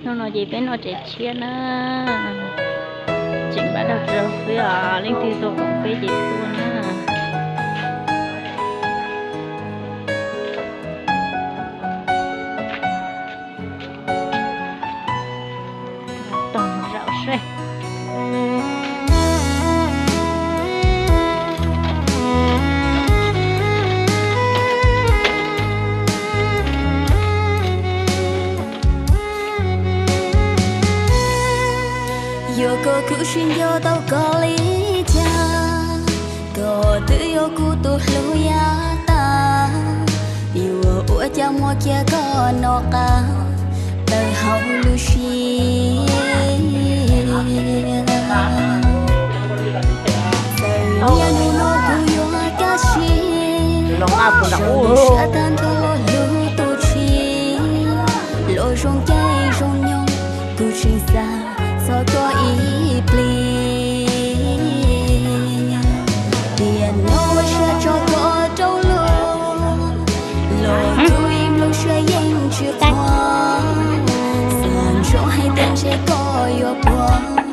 Hnub no ces peb noj tsev tshiab na, tseem npaj dag rau xwb os, leej twg tuaj koom peb ces tuaj na. Toog zaum seb. Yuav koj kuv sib nco tau koj li cas, koj twb yog kuv tus hlub yav tas. Yuav ua cas muaj kiag koj nov qab tawm hauv lub siab. Txawm niaj hnub no kuv yuav kaj siab, zoo li sab tag nrho lub tuj tshiab. Los zoo caij zoo nyoog kuv tseem xav txog koj ib pliag. Tiam no ua siab tso koj rau luag, los kuv ib nplooj siab yeej tsis qhuav. Xav ntsoov hais tias ntshe koj yuav puas